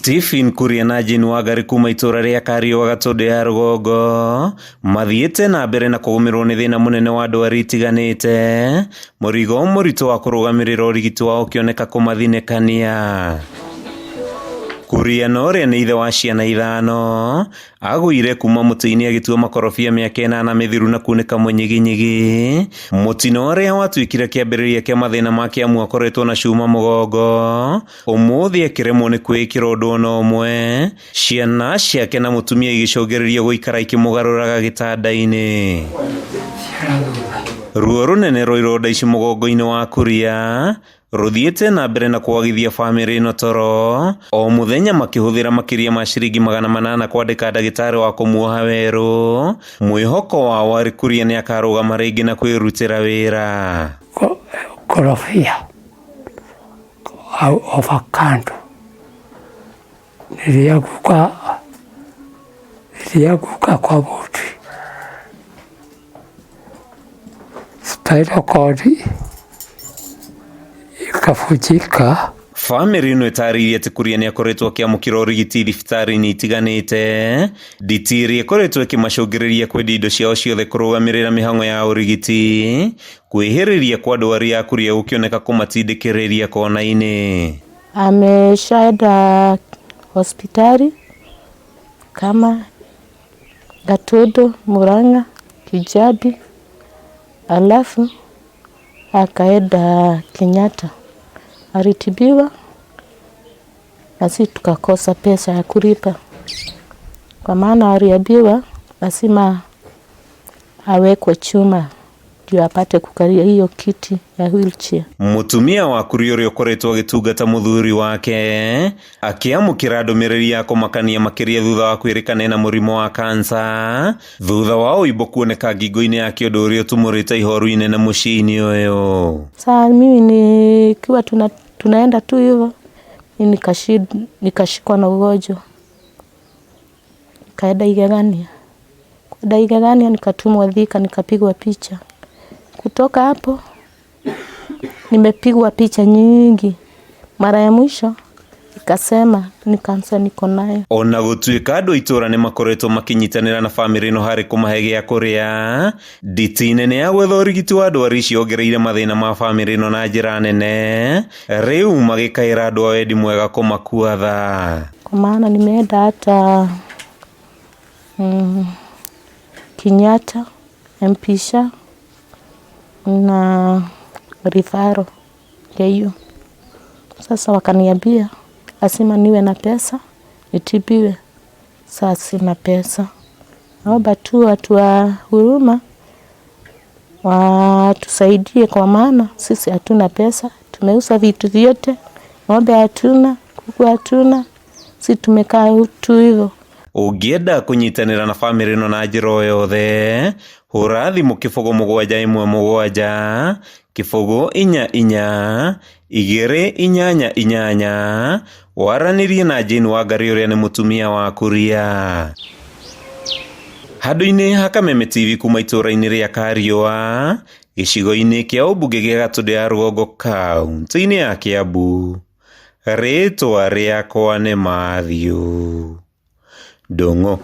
Stephen Kuria na Jane Wangari kuma itũra rĩa Kariũa Gatũndũ ya rũgongo mathiĩte na mbere na kũgũmĩrwo nĩ thĩna mũnene wa ndwari itiganĩte, mũrigo mũritũ wa kũrũgamĩrĩra ũrigiti wao ũkĩoneka kũmathinĩkania. Kuria na ũrĩa nĩ ithe wa ciana ithano agũire kuma mũtĩ-inĩ agĩtua makorobia mĩaka 8 mĩthiru na kunĩka mũnyiginyigi, mũtino ũrĩa watuĩkire kĩambĩrĩria kĩa mathĩna make amu akoretwo na cuma mũgongo. Ũmũthĩ akĩremwo nĩ kwĩĩkĩra ũndũ ona ũmwe, ciana ciake na mũtumia igĩcũngĩrĩrio gũikara ikĩmũgarũraga gĩtanda-inĩ. Ruo rũnene rwa ironda ici mũgongo-inĩ wa Kuria rũthiĩte na mbere na kwagithia bamĩrĩ ĩno toro o mũthenya makĩhũthĩra makĩria ma ciringi 800 kwandĩka ndagĩtarĩ wa kũmuoha werũ. Mwĩhoko wao arĩ Kuria nĩ akarũgama rĩngĩ na kwĩrutĩra wĩra. Korobia avocado nilianguka kwa muti, spinal cord ikavunjika. Bamĩrĩ ĩno ĩtarĩirie atĩ Kuria nĩ akoretwo akĩamũkĩra ũrigiti thibitarĩ-inĩ itiganĩte, nditi ĩrĩa ĩkoretwo ĩkĩmacũngĩrĩria kwendia indo ciao ciothe kũrũgamĩrĩra mĩhang'o ya ũrigiti. Kwĩhĩrĩria kwa ndwari ya Kuria gũkĩoneka kũmatindĩkĩrĩria kona-inĩ. Ameshaenda hospitali kama Gatundu, Murang'a, Kijabi, alafu akaenda Kenyatta alitibiwa na sisi tukakosa pesa ya kulipa, kwa maana aliambiwa lazima awekwe chuma ndio apate kukalia hiyo kiti ya wheelchair. Mũtumia wa Kuria ũrĩa ũkoretwo agĩtungata mũthuri wake akĩamũkĩra ndũmĩrĩri ya kũmakania makĩria thutha wa kwĩrĩkana ena mũrimũ wa kansa thutha wa ũimbo kuoneka ngingo-inĩ yake ũndũ ũrĩa ũtumũrĩte ihoru inene mũciĩ-inĩ ũyũ. Saa mimi nikiwa tunaenda tu hivyo nikashikwa na ugonjwa, nikaenda Igegania. Kwenda Igegania nikatumwa Thika nikapigwa picha. Kutoka hapo nimepigwa picha nyingi, mara ya mwisho ikasema ni kansa niko nayo. Ona gũtuĩka andũ a itũũra nĩ makoretwo makĩnyitanĩra na bamĩrĩ ĩno harĩ kũmahe gĩa kũrĩa, nditi nene ya gwetha ũrigiti wa ndwari ici yongereire mathĩna ma bamĩrĩ ĩno na njĩra nene, rĩu magĩkaĩra andũ a wendi mwega kũmakua tha. Kwa maana nimeenda hata Kenyatta, Mpisha na Rifaro KU. Sasa wakaniambia lazima niwe na pesa nitibiwe. Sasa sina pesa, naomba tu watu wa huruma watusaidie, kwa maana sisi hatuna pesa, tumeuza vitu vyote, ng'ombe hatuna, kuku hatuna, si tumekaa tu hivyo. Ũngĩenda kũnyitanĩra na bamĩrĩ ĩno na njĩra o yothe, hũra thimũ 0 7 17 0 4 4 2 8 8 waranĩrie na Jane Wangari ũrĩa nĩ mũtumia wa Kuria. Handũ-inĩ ha Kameme TV kuma itũũra-inĩ rĩa Kariũa, gĩcigo-inĩ kĩa ũmbunge gĩa Gatũndũ ya rũgongo kaunti-inĩ ya Kiambu, rĩtwa rĩakwa nĩ Matthew Ndung'u.